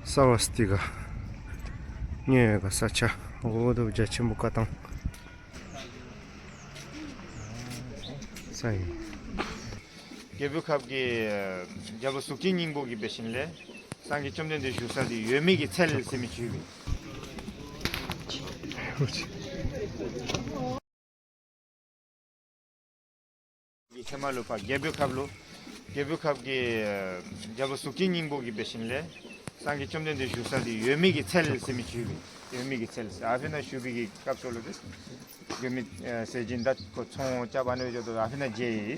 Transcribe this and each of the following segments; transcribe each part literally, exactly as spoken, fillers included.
ས་བ་སྟི་ག་ཉེ་ག་ས་ཆ་འོ་དོ་རྒྱ་ཆེན་པོ་ཀ་ཏང་ས་ཨིན། རྒྱལ་པོའི་ཁབ་ཀྱི་རྒྱལ་པོ་གཟུགས་ཅན་སྙིང་པོ་གི་འབད་ཞིནམ་ལས་སངས་རྒྱས་བཅོམ་ལྡན་འདས་བཞུགས་ས་འདི་འོད་མའི་གི་ཚལ་ཟེར་མི་ཅིག་ཡོད་པས། ཧེ་མ་ལུ་ཕར་རྒྱལ་པོའི་ཁབ་ལུ་རྒྱལ་པོའི་ཁབ་ཀྱི་རྒྱལ་པོ་གཟུགས་ཅན་སྙིང་པོ་གི་འབད་ཞིནམ་ལས་སངས་རྒྱས་བཅོམ་ལྡན་འདས་བཞུགས་ས་འདི་འོད་མའི་གི་ཚལ་ཟེར་མི་ཅིག་ཡོད་པས། འོད་མའི་གི་ཚལ་ཟེར་ཨ་ཕི་ན་བཞུགས་པའི་གི་སྐབས་སུ་ལུ་འདི་མགོན་མེད་ཟས་སྦྱིན་བདག་ཁོ་ཚོང་རྐྱབ་ཨ་ནི་འགྱོ་དོ་ཨ་ཕི་ན་མཇལ་ཡི།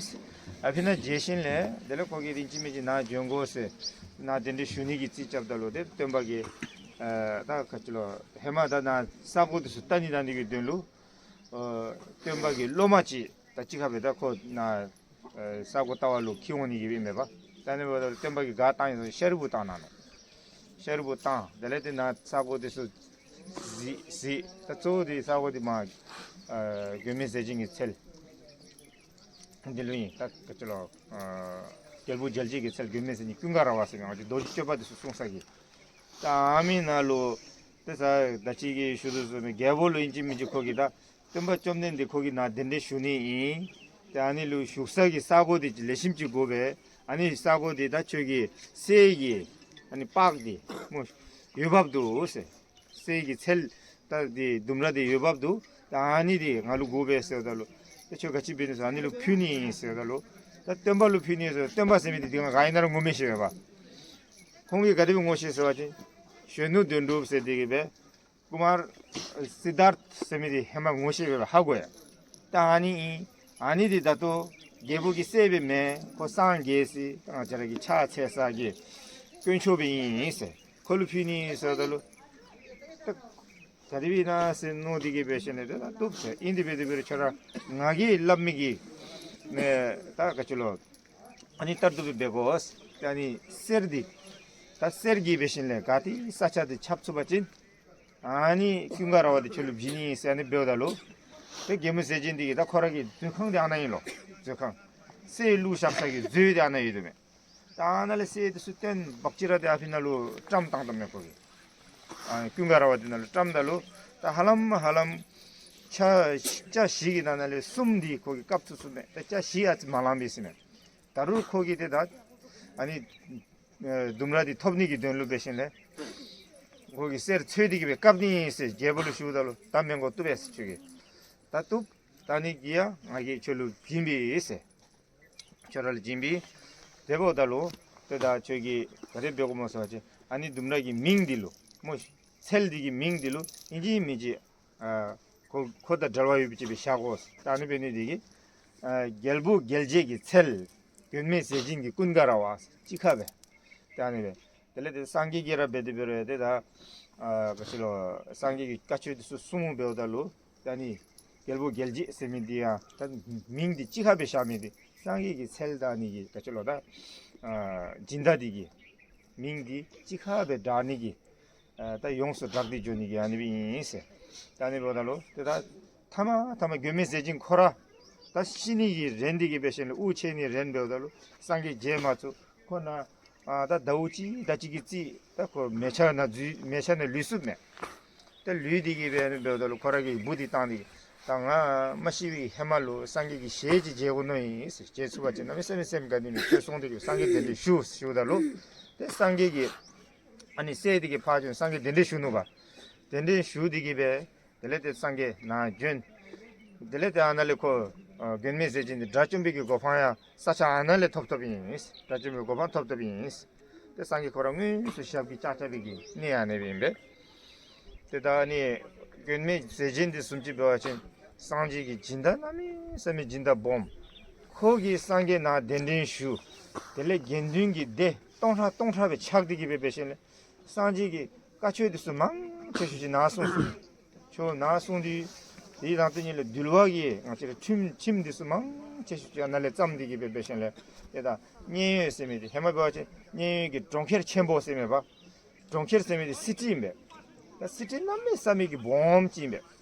ཨ་ཕི་ན་མཇལ་ཞིནམ་ལས་དེ་ལས་ཁོ་གིས་ཨིན་ཅི་མིན་ཅི་ནཱ་འབྱོན་དགོ་ཟེར་ནཱ་གདན་འདྲེན་ཞུ་ནི་གི་རྩིས་རྐྱབ་ད་ལུ་ཏེ་སྟོན་པ་གིས་ཨ་ད་ག་ཅི་ལོ་ཧེ་མ་ད་ནཱ་ས་གོ་འདི་ཚུ་བལྟ་ནི་ད་ནི་གི་དོན་ལུ་ཨ་སྟོན་པ་གི་སློབ་མ་ཅིག་ད་ཅི་ཁ་འབད་ད་ཁོ་ནཱ་ཨ་ས་གོ་བལྟ་བ་ལུ་འཁྱིད་འོང་ནི་གི་ཨིན་མས་པ། ད་ནི་འབདཝ་ད་སྟོན་པ་གིས་ག་བཏང་ཡི་ཟེར་ཤ་རིལ་བུ་བཏང་གནང་ནུག། ཤ་རིལ་བུ་བཏང་དེ་ལས་ཏེ་ནཱ་ས་གོ་འདི་ཚུ་གཟིགས་གཟིགས། ད་གཙོ་བོ་འདི་ས་གོ་འདི་མར་ཨ་མགོན་མེད་ཟས་སྦྱིན་གྱི་ཚལ་འདི་ལུ་ཨིན། ད་ག་ཅི་ལོ་ཨ་རྒྱལ་བུ་རྒྱལ་བྱེད་ཀྱི་ཚལ་མགོན་མེད་ཟས་སྦྱིན་ཀུན་དགའ་ར་བ་ཟེར་མི་ང་བཅས་རྡོ་རྗེ་གཅོད་པ་འདི་ཚུ་གསུངས་ས་གི། ད་ཨ་མི་ནང་ལུ་ཏེ་ས་ད་ཅི་གི་ཞུ་དོ་བཟུམ་སྦེ་རྒྱལ་པོ་ལུ་ཨིན་ཅི་མིན་ཅི་ཁོ་གིས་ད་སྟོན་པ་བཅོམ་ལྡན་འདས་ཁོ་གིས་ནཱ་གདན་འདྲེན་ཞུ་ནི་ཨིན། ཏེ་ཨ་ནི་ལུ་བཞུགས་ས་གི་ས་གོ་འདི་ལེགས་ཤོམ་ཅིག་དགོ་པས། ཨ་ནི་ས་གོ་འདི་ད་ཁྱོད་ཀྱི་གསེར་གྱི་ཨ་ནི་པགས་འདི་སྨོ་འོས་འབབ་འདུག་ཟེར། གསེར་གྱི་ཚལ་ད་འདི་ལྡུམ་ར་འདི་འོས་འབབ་འདུག། ད་ཨ་ནི་འདི་ང་ལུ་དགོ་པས་ཟེརཝ་ད་ལུ་ཏེ་ཁྱོད་ག་ཅི་འབད་ནི་ཟེར་ཨ་ནི་ལུ་ཕུལ་ནི་ཨིན་ཟེརཝ་ད་ལུ་ད་སྟོན་པ་ལུ་ཕུལ་ནི་ཟེར། སྟོན་པ་ཟེར་མི་འདི་འདི་ང་ག་ཨིན་ན་ར་ངོ་མི་ཤེས་པས་པ། ཁོང་གིས་ག་དེ་སྦེ་ངོ་ཤེས་ཟེར་བ་ཅིན་གཞོན་ནུ་དོན་གྲུབ་ཟེར་འདི་གིས་སྦེ་ཀུ་མར་སིདྡྷཱརྠ་ཟེར་མི་འདི་ཧེ་མ་ངོ་ཤེས་པས་ཧ་གོ་ཡ། ད་ཨ་ནི་ཨིན། ཨ་ནི་འདི་ད་ལྟོ་རྒྱལ་པོ་གི་སྲས་སྦེ་མེན། ཁོ་སངས་རྒྱས་སི་ང་བཅས་ར་གི་ཕྱག་འཚལ་ས་གི་དཀོན་མཆོག་སྦེ་ཨིན་ཟེར། ཁོ་ལུ་ཕུལ་ནི་ཟེརཝ་ད་ལུ་ད་ག་དེ་སྦེ་ཨིན་ན་ཟེར་མནོ་སྟེ་གིས་འབད་ཞིནམ་ལས་ད་བཏུབ་ཟེར། ཨིན་དེ་འབད་དེ་འབད་རུང་ཁྱོད་ར་ང་གིས་སླབ་མི་གི་མེན་ད་ག་ཅི་ལོ་ཨ་ནི་ལྟར་དུ་སྦེ་འབད་དགོ། ཨ་ནི་གསེར་འདི་ད་གསེར་གྱིས་འབད་ཞིནམ་ལས་ག་ཏེ་ས་ཆ་འདི་ཁྱབ་ཚུགས་པ་ཅིན་ཨ་ནི་ཀུན་དགའ་ར་བ་འདི་ཁྱོད་ལུ་བྱིན་ནི་ཟེར་ཨ་ནི་འབདཝ་ད་ལུ་ཏེ་མགོན་མེད་ཟས་སྦྱིན་འདི་གིས་ད་ཁོ་ར་གི་མཛོད་ཁང་འདི་ཨ་ནཱ་ཨིན་ལོ། མཛོད་ཁང་གསེར་བླུགས་བཞག་ས་གི་མཛོད་འདི་ཨ་ནཱ་ཡོད་དོ་མས། ད་ཨ་ནཱ་ལས་གསེར་འདི་ཚུ་བཏོན་འབག་ཅི་ར་ཏེ་ཨ་ཕི་ནང་ལུ་བཀྲམ་བཏང་དོ་མས་ཁོ་གིས། ཨ་ཀུན་དགའ་ར་བ་འདི་ནང་ལུ་བཀྲམ་ད་ལུ་ད་ཧ་ལམ་ཧ་ལམ་ཆ་ཆ་བཞི་གི་ནང་ན་ལས་གསུམ་འདི་ཁོ་གིས་བཀབ་ཚུགས་ཚུགས་མས། ད་ཆ་བཞི་ཡང་མ་ལང་པས་ཟེར་མས། ད་རུང་ཁོ་གིས་ཏེ་ད་ཨ་ནི་ཨེ་ལྡུམ་ར་འདི་ཐོབ་ནི་གི་དོན་ལུ་འབད་ཞིནམ་ལས་ཁོ་གིས་གསེར་འཚོལ་ཏེ་གིས་སྦེ་བཀབ་ནི་ཨིན་ཟེར་རྒྱལ་པོ་ལུ་ཞུཝ་ད་ལུ་ད་མི་དགོ་བཏུབ་པས་ཟེར། ཁྱོད་ཀྱིས་ད་བཏུབ། ད་ཨ་ནི་གི་ཡང་ང་གིས་ཁྱོད་ལུ་བྱིན་པས་ཟེར། ཁྱོད་ར་ལུ་བྱིན་པས། དེ་འབདཝ་ད་ལུ་ཏེ་ད་ཁྱོད་ཀྱིས་ག་དེ་འབད་དགོཔ་སྨོ་ཟེར་བ་ཅིན་ཨ་ནི་ལྡུམ་ར་གི་མིང་འདི་ལུ་སྨོ་ཚལ་འདི་གི་མིང་འདི་ལུ་ཨིན་ཅི་མིན་ཅི་ཨ་ཁོ་ཁོ་དང་འབྲེལ་བ་ཡོད་པ་ཅིག་སྦེ་བཞག་དགོ། ད་ཨ་ནི་འབད་ནི་འདི་གིས་ཨ་རྒྱལ་བུ་རྒྱལ་བྱེད་ཀྱི་ཚལ་མགོན་མེད་ཟས་སྦྱིན་གྱི་ཀུན་དགའ་ར་བ་ཟེར་ཅིག་ཁར་སྦེ་ད་ཨ་ནི་སྦེ་དེ་ལས་ཏེ་སངས་རྒྱས་ཀྱིས་ར་འབད་དེ་འབད་རུང་ཏེ་ད་ཨ་ག་ཅི་ལོ་སངས་རྒྱས་ཀྱིས་བཀའ་ཆོས་འདི་ཚུ་གསུངས་འབདཝ་ད་ལུ་ད་ཨ་ནི་རྒྱལ་བུ་རྒྱལ་བྱེད་ཟེར་མི་འདི་ཡང་ད་མིང་འདི་གཅིག་ཁར་སྦེ་བཞག་མི་འདི་སངས་རྒྱས་ཀྱི་ཚལ་དང་ཨ་ནི་གི་ག་ཅི་ལོ་ད་ཨ་སྦྱིན་བདག་འདི་གི་མིང་འདི་གཅིག་ཁར་སྦེ་སྦྲགས་ནི་གི་ཨ་ད་ཡོངས་སུ་སྦྲགས་ཏེ་འགྱོ་ནི་གི་ཨ་ནི་སྦེ་ཨིན་ཟེར། ད་ཨ་ནི་འབདཝ་ད་ལུ་ཏེ་ད་མཐའ་མ་མཐའ་མ་མགོན་མེད་ཟས་སྦྱིན་ཁོ་ར་ད་ཤི་ནི་གི་རན་ཏེ་གིས་འབད་ཞིནམ་ལས་དབུགས་ཆད་ནི་རན་འབདཝ་ད་ལུ་སངས་རྒྱས་མཇལ་མ་ཚུགས། ཁོ་ནཱ་ཨ་ད་ཟླཝ་གཅིག་དེ་ཅིག་གི་རྩིས་ད་ཁོ་མལ་ཆ་ནང་འཛུལ་མལ་ཆ་ནང་ལུས་སོཔ་མས། ད་ལུས་ཏེ་གིས་སྦེ་ཨ་ནི་འབདཝ་ད་ལུ་ཁོ་ར་གི་བུ་འདི་བཏང་སྟེ་གིས་ད་ང་མ་ཤི་བའི་ཧེ་མ་ལུ་སངས་རྒྱས་ཀྱི་ཞལ་ཅིག་མཇལ་དགོ་མནོ་ཡི་ཟེར། མཇལ་ཚུགས་པ་ཅིན་གནམ་མེད་ས་མེད་སེམས་དགའ་ནི་མས། ཁྱོད་སོང་སྟེ་གིས་སངས་རྒྱས་གདན་འདྲེན་ཞུ་ཞུཝ་ད་ལུ་ཏེ་སངས་རྒྱས་ཀྱིས་ཨ་ནི་སྲས་འདི་གིས་ཕར་བྱོན་སངས་རྒྱས་གདན་འདྲེན་ཞུ་ནུག་པ། གདན་འདྲེན་ཞུ་སྟེ་གིས་སྦེ་དེ་ལས་ཏེ་སངས་རྒྱས་ནཱ་བྱོན། དེ་ལས་ཏེ་ཨ་ནཱ་ལས་ཁོ་ཨ་མགོན་མེད་ཟས་སྦྱིན་འདི་དགྲ་བཅོམ་པའི་གི་གོ་འཕང་ཡང་ས་ཆ་ཨ་ནཱ་ལས་ཐོབ་ཐོབཔ་ཨིན། དགྲ་བཅོམ་པའི་གོ་འཕང་ཐོབ་ཐོབཔ་ཨིན། ཏེ་སངས་རྒྱས་ཁོ་ར་དངོས་སུ་ཞབས་ཀྱིས་བཅགས་བཅགས་པའི་གི་གནས་ཨ་ནི་སྦེ་ཨིན་པས། ཏེ་ད་ཨ་ནི་མགོན་མེད་ཟས་སྦྱིན་འདི་བཟུམ་ཅིག་འབད་བ་ཅིན་སངས་རྒྱས་ཀྱི་སྦྱིན་བདག་གནམ་མེད་ས་མེད་སྦྱིན་བདག་སྦོམ། ཁོ་གིས་སངས་རྒྱས་ནཱ་གདན་འདྲེན་ཞུ། དེ་ལས་དགེ་འདུན་གྱི་སྡེ་སྟོང་ཕྲག་སྟོང་ཕྲག་སྦེ་ཆགས་ཏེ་གིས་སྦེ་འབད་ཞིནམ་ལས་སངས་རྒྱས་ཀྱི་བཀའ་ཆོས་འདི་ཚུ་མང་ཆེ་ཤོས་ཅིག་ནཱ་གསུངས་སོ། ཆོས་ནཱ་གསུངས་ཏེ་དེའི་དང་དེ་ཉིད་ལས་འདུལ་བ་གི་ང་བཅས་ར་ཁྲིམས་ཁྲིམས་འདི་ཚུ་མང་ཆེ་ཤོས་ཅིག་ཨ་ནཱ་ལས་བརྩམས་ཏེ་གིས་སྦེ་འབད་ཞིནམ་ལས་ཏེ་ད་མཉན་ཡོད་ཟེར་མི་འདི་ཧེ་མ་འབད་བ་ཅིན་མཉན་ཡོད་ཀྱི་གྲོང་ཁྱེར་ཆེན་པོ་ཟེར་མི་པ། གྲོང་ཁྱེར་ཟེར་མི་འདི་སི་ཊི་ཨིན་པས། ད་སི་ཊི་གནམ་མེད་ས་མེད་ཀྱི་སྦོམ་ཅིག་ཨིན་པས།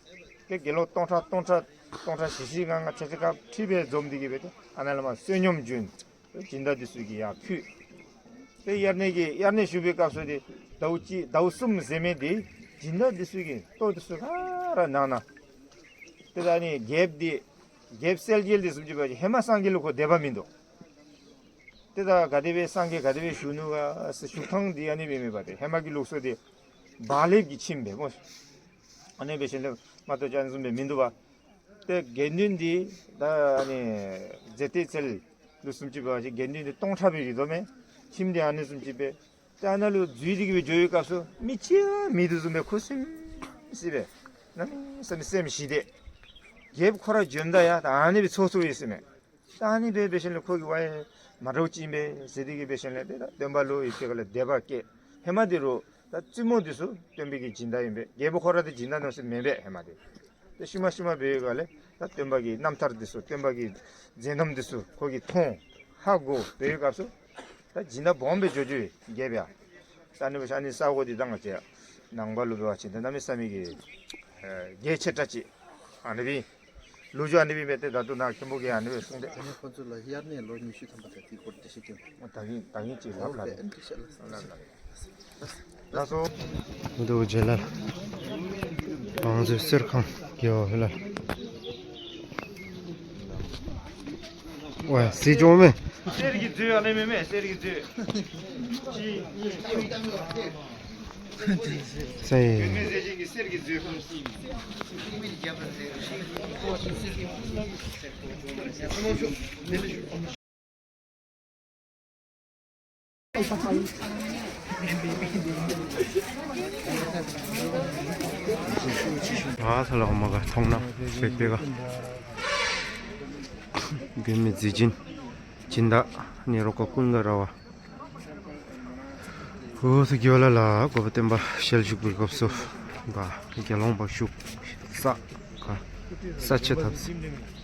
ཏེ་དགེ་སློང་སྟོང་ཕྲག་སྟོང་ཕྲག་སྟོང་ཕྲག་བཞི་བཞི་ལྔ་ལྔ་ཁྲི་ཁྲི་ཁ་ཁྲི་སྦེ་འཛོམས་ཏེ་གིས་སྦེ་ཏེ་ཨ་ནཱ་ལས་མར་བསོད་སྙོམས་བྱོན། སྦྱིན་བདག་འདི་ཚུ་གིས་ཡར་ཕུལ། ཏེ་དབྱར་གནས་ཀྱི་དབྱར་གནས་བཞུགས་པའི་སྐབས་སུ་ཏེ་ ཟླཝ་གཅིག་ཟླཝ་གསུམ་ཟེར་མི་འདི་སྦྱིན་བདག་འདི་ཚུ་གི་ལྟོ་འདི་ཚུ་ག་ར་ནང་ན། ཏེ་ད་ཨ་ནི་རྒྱལཔོ་འདི་རྒྱལཔོ་གསལ་རྒྱལ་འདི་བཟུམ་ཅིག་འབད་བ་ཅིན་ཧེ་མ་སངས་རྒྱས་ལུ་ཁོ་དད་པ་མིན་འདུག། ཏེ་ད་ག་དེ་སྦེ་སངས་རྒྱས་ག་དེ་སྦེ་བཞུགས་ནུག་ག་ཟེར་བཞུགས་ཐངས་འདི་ཨ་ནི་སྦེ་མེན་པ། ཏེ་ཧེ་མ་གི་ལུགས་སྲོལ་འདི་བག་ལེབ་ཀྱི་ཁྱིམ་སྦེ་སྨོ། ཨ་ནི་འབད་ཞིནམ་ལས་མ་གཏོགས་ཅིག་ཨ་ནི་བཟུམ་སྦེ་མིན་འདུག་པ། ཏེ་དགེ་འདུན་འདི་ད་ཨ་ནི་རྫས་ཏེ་ཚལ་ལུ་བཟུམ་ཅིག་འབད་བ་ཅིན་དགེ་འདུན་འདི་སྟོང་ཕྲག་སྦེ་ཡོད་དོ་མས། ཁྱིམ་འདི་ཨ་ནི་བཟུམ་ཅིག་སྦེ། ཏེ་ཨ་ནཱ་ལུ་འཛུལ་ཏེ་གི་སྦེ་འགྱོ་བའི་སྐབས་སུ་མི་གཅིག་མེད་དོ་བཟུམ་སྦེ་ཁུ་སིམ་སི་སྦེ་གནམ་མེད་ས་མེད་སེམས་ཞི་སྟེ། རྒྱལཔོ་ཁོ་ར་འབྱོནམ་ད་ཡང་ད་ཨ་ནི་སྦེ་ཚོར་ཚོརཝ་ཨིན་ཟེར་མས། ད་ཨ་ནི་སྦེ་འབད་ཞིནམ་ལས་ཁོ་གིས་ཝའེ་མ་འདྲཝ་ཅིག་ཨིན་པས་ཟེར་ཏེ་གི་འབད་ཞིནམ་ལས་ཏེ་ད་སྟོན་པ་ལུ་ཡི་གེ་ག་ལས་དད་པ་སྐྱེས། ཧེ་མ་འདི་རུང་ད་བཙུན་མོ་འདི་ཚུ་སྟོན་པའི་གི་སྦྱིན་བདག་ཨིན་པས། རྒྱལཔོ་ཁོ་ར་འདི་སྦྱིན་བདག་ནང་སུ་མེན་པས་ཧེ་མ་འདི། ཏེ་ཤུལ་མ་ཤུལ་མ་འབད་བའི་སྒང་ལས་ད་སྟོན་པ་གི་རྣམ་ཐར་འདི་ཚུ་སྟོན་པ་གི་མཛད་རྣམ་འདི་ཚུ་ཁོ་གིས་མཐོང་ཧ་གོ་བའི་སྐབས་སུ་ད་སྦྱིན་བདག་སྦོམ་སྦེ་འགྱོ་འགྱོཝ་ཨིན་རྒྱལཔོ་ཡང་། ད་ཨ་ནི་འབད་ཞིནམ་ལས་ཨ་ནི་ས་གོ་འདི་ད་ང་བཅས་ནང་པ་ལུ་འབད་བ་ཅིན་ད་གནམ་མེད་ས་མེད་ཀྱི་ཨེ་གལ་ཆེ་དྲགས་ཅིག་ཨ་ནི་སྦེ་ལོ་རྒྱུས་ཨ་ནི་སྦེ་མས། ཏེ་ད་ལྟོ་ནཱ་མཁན་པོ་གིས་ཨ་ནི་སྦེ་གསུངས་ཏེ། ད་ནི་ཁོང་ཚུ་ལུ་ཡར་ནི་ལོ་ཉི་ཤུ་ཐམ་པ་ད་དེ་སྐོར་འདི་ཞུ་གེ། ད་གིན་ད་གིན་ཅིག་ལབ་ལ། ཨ་ནི་ཤ་ལ་ལ་ལ། ལགས་སོ། འུ་དུམ་བུ་རྗེ་ལ་ལགས། བང་མཛོད་གསེར་ཁང་རྒེད་འོག་ལགས། ཝའེ་ཟེར་བྱུང་མས། གསེར་གྱི་མཛོད་ཨ་ནི་མེན་མས། གསེར་གྱི་མཛོད། གཅིག་གཉིས་གསུམ། ཟེར། མཛོད་ཆེན་གྱི་གསེར་གྱི་མཛོད་ཁང་། ཨ་ས་ལ་འོ་མ་ག་མཐོང་ན་སྦེ་སྦེ་ག། མགོན་མེད་གཟི་བྱིན་སྦྱིན་བདག་ནི་རོ་ཀ་ཀུན་དགའ་ར་བ། འོ་ཐུགས་ཀྱི་ཝ་ལ་ལ་གོ་པ་བསྟན་པ་ཞལ་བཞུགས་པའི་སྐབས་སུ་ག་དགེ་སློང་པ་བཞུགས་ས་ག་ས་ཆ་ཐབས་སེ།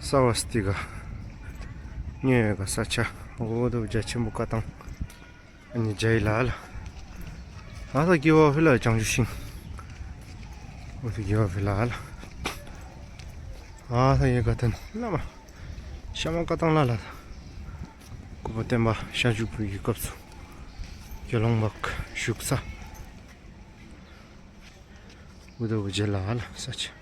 སཱ་བ་སྟི་ཀ་ཉེ་བའི་ག་ས་ཆ་འོ་དོ་བུ་རྒྱ་ཆེན་པོ་བཀའ་ཐང་ཨ་ནི་མཇལ་ཡི་ལགས་ལགས། ཨ་ཐུགས་ཀྱི་ཝ་ཕི་ལ་བྱང་ཆུབ་ཤིང་། འོ་ཐུགས་ཀྱི་ཝ་ཕི་ལ་ལགས། ཨ་ཐུགས་ཀྱི་བཀའ་ཐང་བླ་མ་ཤ་མ་བཀའ་ཐང་ལ་ལགས། གོ་པ་བསྟན་པ་ཞལ་བཞུགས་པའི་གི་སྐབས་སུ་དགེ་སློང་པ་བཞུགས་ས། འོ་དོ་བུ་མཇལ་ལགས་ལགས་ས་ཆ།